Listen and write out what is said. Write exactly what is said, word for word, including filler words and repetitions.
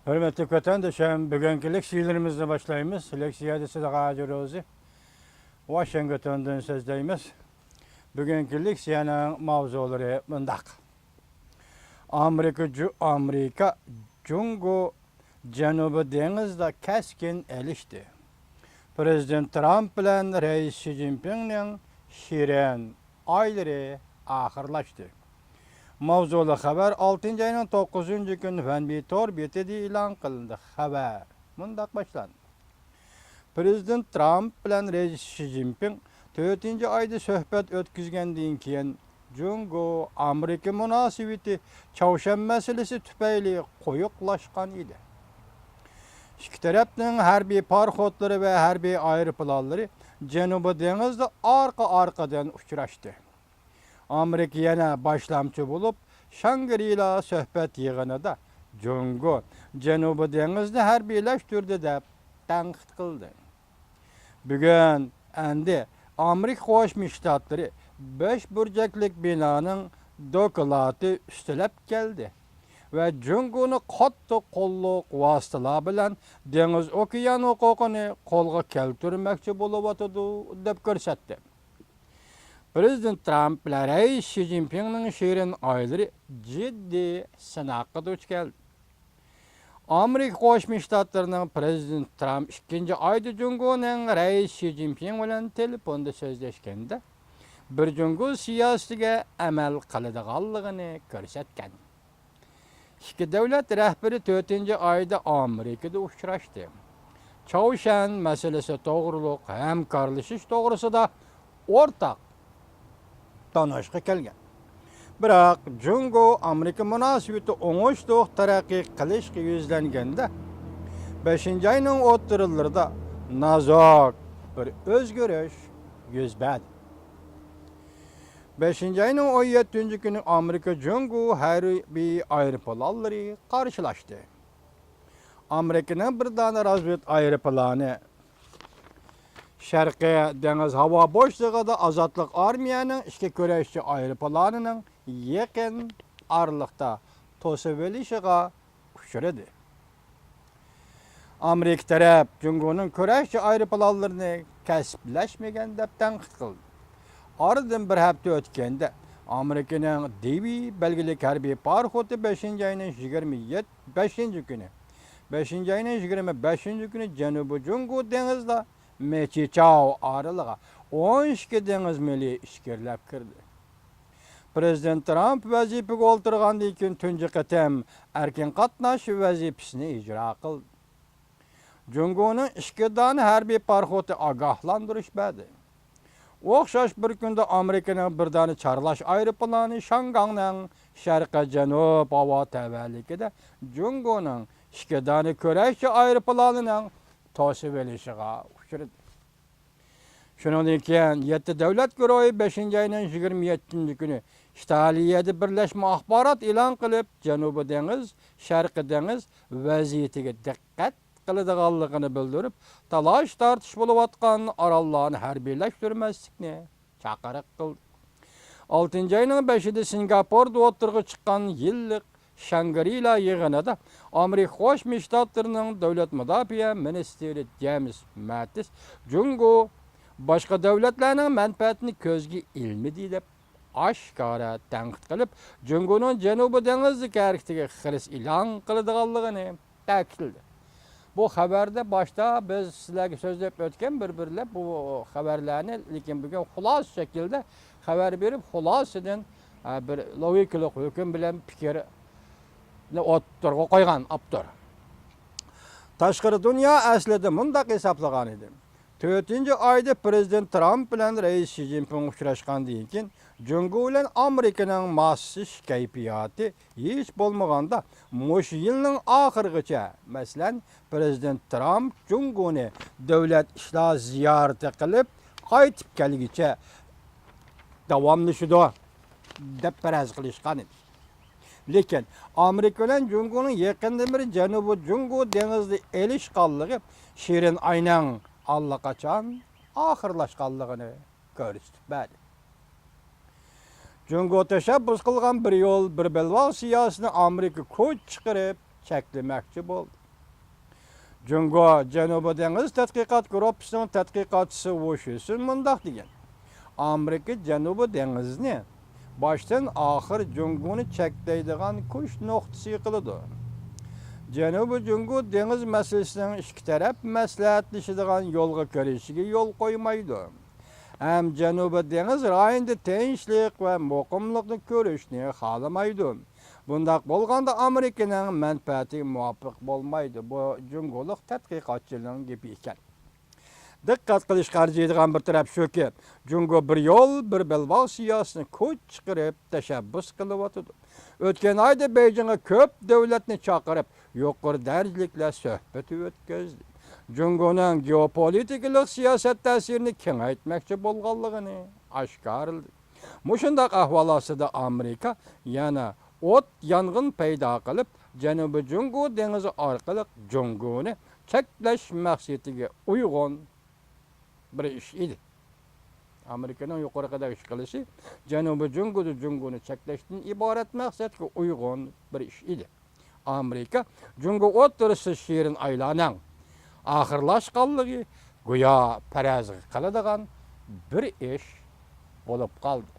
ھۆرمەتلىك ۋەتەندىشىم، بۈگۈنكى لېكسىيەلىرىمىزنى باشلايمىز. لېكسىيەدە سىدىق ھاجى روزى ۋاشىنگتوندىن سۆزلەيمىز. بۈگۈنكى لېكسىيەنىڭ ماۋزۇلىرى مۇنداق. ئامېرىكا، جۇ-، ئامېرىكا، جۇڭگو جەنۇبىي دېڭىزدا كەسكىن ئېلىشتى. پىرېزىدېنت ترامپ بىلەن رەئىس شى جىنپىڭنىڭ شېرىن ئايلىرى ئاخىرلاشتى. ماۋزۇلۇق خەۋەر ئالتىنچى ئاينىڭ توققۇزىنچى كۈنى فەنبى تور بېتىدە ئېلان قىلىندى. خەۋەر مۇنداق باشلاندى. پىرېزىدېنت ترامپ بىلەن رەئىس شى جىنپىڭ تۆتىنچى ئايدا سۆھبەت ئۆتكۈزگەندىن كېيىن، جۇڭگو ئامېرىكا مۇناسىۋىتى چاۋشيەن مەسىلىسى تۈپەيلى قويۇقلاشقان ئىدى. ئىككى تەرەپنىڭ ھەربىي پاراخوتلىرى ۋە ھەربىي ئايروپىلانلىرى جەنۇبىي دېڭىزدا ئارقا-ئارقىدىن ئۇچراشتى. ئامېرىكا يەنە باشلامچى بولۇپ، شاڭگرىلا سۆھبەت يىغىنىدا جۇڭگو جەنۇبىي دېڭىزنى ھەربىيلەشتۈردى دەپ تەنقىد قىلدى. بۈگۈن ئەمدى ئامېرىكا قوشما شتاتلىرى بەش بۇرجەكلىك بىنانىڭ دوكلاتى ئۈستىلەپ كەلدى ۋە جۇڭگونى قاتتىق قوللۇق ۋاسىتىلەر بىلەن دېڭىز ئوكيان ھوقۇقىنى قولغا كەلتۈرمەكچى بولۇۋاتىدۇ، دەپ كۆرسەتتى. پىرېزىدېنت ترامپ بىلەن رەئىس شى جىنپىڭنىڭ شېرىن ئايلىرى جىددىي سىناققا دۇچ كەلدى. ئامېرىكا قوشما شتاتلىرىنىڭ پىرېزىدېنت ترامپ ئىككىنچى ئايدا جۇڭگونىڭ رەئىس شى جىنپىڭ بىلەن تېلېفوندا سۆزلەشكەندە، بىر جۇڭگو سىياسىتىگە ئەمەل قىلىدىغانلىقىنى كۆرسەتكەن. ئىككى دۆلەت رەھبىرى تۆتىنچى ئايدا ئامېرىكىدا ئۇچراشتى. چاۋشيەن مەسىلىسى توغرۇلۇق ھەمكارلىشىش توغرىسىدا ئورتاق تونۇشقا كەلگەن. بىراق، جۇڭگو ئامېرىكا مۇناسىۋىتى ئوڭۇشلۇق تەرەققىي قىلىشقا يۈزلەنگەندە، بەشىنچى ئاينىڭ ئوتتۇرىلىرىدا نازۇك بىر ئۆزگىرىش يۈز بەردى. بەشىنچى ئاينىڭ ئون يەتتىنچى كۈنى ئامېرىكا جۇڭگو ھەربىي ئايروپىلانلىرى قارشىلاشتى. ئامېرىكىنىڭ بىر دانە رازۋېد ئايروپىلانى شەرقىي دېڭىز ھاۋا بوشلۇقىدا ئازادلىق ئارمىيەنىڭ ئىككى كۈرەشچى ئايروپىلانىنىڭ يېقىن ئارىلىقتا توسۇۋېلىشىغا ئۇچرىدى. ئامېرىكا تەرەپ جۇڭگونىڭ كۈرەشچى ئايروپىلانلىرىنى كەسىپلەشمىگەن دەپ تەنقىد قىلدى. ئارىدىن بىر ھەپتە ئۆتكەندە، ئامېرىكىنىڭ دېۋى بەلگىلىك ھەربىي پاراخوتى بەشىنچى ئاينىڭ يىگىرمە بەشىنچى كۈنى، بەشىنچى ئاينىڭ يىگىرمە بەشىنچى كۈنى جەنۇبىي جۇڭگو دېڭىزىدا مېچىچاۋ ئارىلىغا ئون ئىككى دېڭىز مىلى ئىچكىرىلەپ كىردى. پىرېزىدېنت ترامپ ۋەزىپىگە ئولتۇرغاندىن كېيىن تۇنجى قېتىم ئەركىن قاتناش ۋەزىپىسىنى ئىجرا قىلدى. جۇڭگونىڭ ئىككى دانە ھەربىي پاراخوتى ئاگاھلاندۇرۇش بەردى. ئوخشاش بىر كۈندە ئامېرىكىنىڭ بىر دانە چارلاش ئايروپىلانى شياڭگاڭنىڭ شەرقىي جەنۇب ھاۋا تەۋەلىكىدە جۇڭگونىڭ ئىككى دانە كۈرەشچى ئايروپىلانىنىڭ توسۇۋېلىشىغا ئۇچرىدى. شۇنىڭدىن كېيىن يەتتە دۆلەت گۇرۇھى بەشىنچى ئاينىڭ يىگىرمە يەتتىنچى كۈنى ئىتالىيەدە بىرلەشمە ئاخبارات ئېلان قىلىپ، جەنۇبىي دېڭىز، شەرقىي دېڭىز ۋەزىيىتىگە دىققەت قىلىدىغانلىقىنى بىلدۈرۈپ، تالاش-تارتىش بولۇۋاتقان ئاراللارنى ھەربىيلەشتۈرمەسلىكنى چاقىرىق قىلدى. ئالتىنچى ئاينىڭ بەشىدە سىنگاپوردا ئوتتۇرىغا چىققان يىللىق شاڭگرىلا يىغىنىدا ئامېرىكا قوشما شتاتلىرىنىڭ دۆلەت مۇداپىئە مىنىستىرى جېيمىس ماتىس جۇڭگو باشقا دۆلەتلەرنىڭ مەنپەئەتىنى كۆزگە ئىلمىدى دەپ ئاشكارا تەنقىد قىلىپ، جۇڭگونىڭ جەنۇبىي دېڭىزدىكى ھەرىكىتىگە خىرىس ئېلان قىلىدىغانلىقىنى تەكىتلىدى. بۇ خەۋەردە باشتا بىز سىلەرگە سۆزلەپ ئۆتكەن بىر-بىرلەپ بۇ خەۋەرلەرنى، لېكىن بۈگۈن خۇلاسە شەكىلدە خەۋەر بېرىپ، خۇلاسىدىن، ئە، بىر لوگىكىلىق ھۆكۈم بىلەن پىكىرنى ئوتتۇرىغا قويغان ئاپتور. تاشقىرى دۇنيا ئەسلىدە مۇنداق ھېسابلىغان ئىدى. تۆتىنچى ئايدا پىرېزىدېنت ترامپ بىلەن رەئىس شى جىنپىڭ ئۇچراشقاندىن كېيىن، جۇڭگو بىلەن ئامېرىكىنىڭ ماسلىشىش كەيپىياتى ھېچ بولمىغاندا مۇشۇ يىلنىڭ ئاخىرىغىچە، مەسىلەن، پىرېزىدېنت ترامپ جۇڭگونى دۆلەت ئىشلار زىيارىتى قىلىپ قايتىپ كەلگۈچە داۋاملىشىدۇ، دەپ پەرەز قىلىشقان ئىدى. لېكىن ئامېرىكا بىلەن جۇڭگونىڭ يېقىندىن بېرى جەنۇبىي جۇڭگو دېڭىزىدا ئېلىشقانلىقى شېرىن ئاينىڭ ئاللىقاچان ئاخىرلاشقانلىقىنى كۆرسىتىپ بەردى. جۇڭگو تەشەببۇس قىلغان بىر يول، بىر بەلباغ سىياسىتىنى ئامېرىكا كوچ چىقىرىپ چەكلىمەكچى بولدى. جۇڭگو جەنۇبىي دېڭىز تەتقىقات گۇرۇپپىسىنىڭ تەتقىقاتچىسى ۋۇ شىسۈن مۇنداق دېگەن: ئامېرىكا جەنۇبىي دېڭىزنى باشتىن ئاخىر جۇڭگونى چەكلەيدىغان كۈچ نۇقتىسى قىلىدۇ. جەنۇبىي جۇڭگو دېڭىز مەسىلىسىنىڭ ئىككى تەرەپ مەسلىھەتلىشىدىغان يولغا كىرىشىگە يول قويمايدۇ ھەم جەنۇبىي دېڭىز رايونىدا تىنچلىق ۋە مۇقىملىقنى كۆرۈشنى خالىمايدۇ. بۇنداق بولغاندا ئامېرىكىنىڭ مەنپەئەتىگە مۇۋاپىق بولمايدۇ. بۇ جۇڭگولۇق تەتقىقاتچىنىڭ گېپى ئىكەن. دىققەت قىلىشقا ئەرزىيدىغان بىر تەرەپ شۇكى، جۇڭگو بىر يول، بىر بەلباغ سىياسىتىنى كۈچ چىقىرىپ تەشەببۇس قىلىۋاتىدۇ. ئۆتكەن ئايدا بېيجىڭغا كۆپ دۆلەتنى چاقىرىپ، يۇقىرى دەرىجىلىكلەر سۆھبىتى ئۆتكۈزدى. جۇڭگونىڭ گېئوپولىتىكىلىق سىياسەت تەسىرىنى كېڭەيتمەكچى بولغانلىقىنى ئاشكارىلىدى. مۇشۇنداق ئەھۋال ئاستىدا ئامېرىكا يەنە ئوت يانغىن پەيدا قىلىپ، جەنۇبىي جۇڭگو دېڭىزى ئارقىلىق جۇڭگونى چەكلەش مەقسىتىگە ئۇيغۇن بىر ئىش ئىدى. ئامېرىكىنىڭ يۇقىرىقىدەك ئىش قىلىشى جەنۇبىي جۇڭگودا جۇڭگونى چەكلەشتىن ئىبارەت مەقسەتكە ئۇيغۇن بىر ئىش ئىدى. ئامېرىكا جۇڭگو ئوتتۇرىسىدا شېرىن ئايلاننىڭ ئاخىرلاشقانلىقى گويا پەرەز قىلىدىغان بىر ئىش بولۇپ قالدى.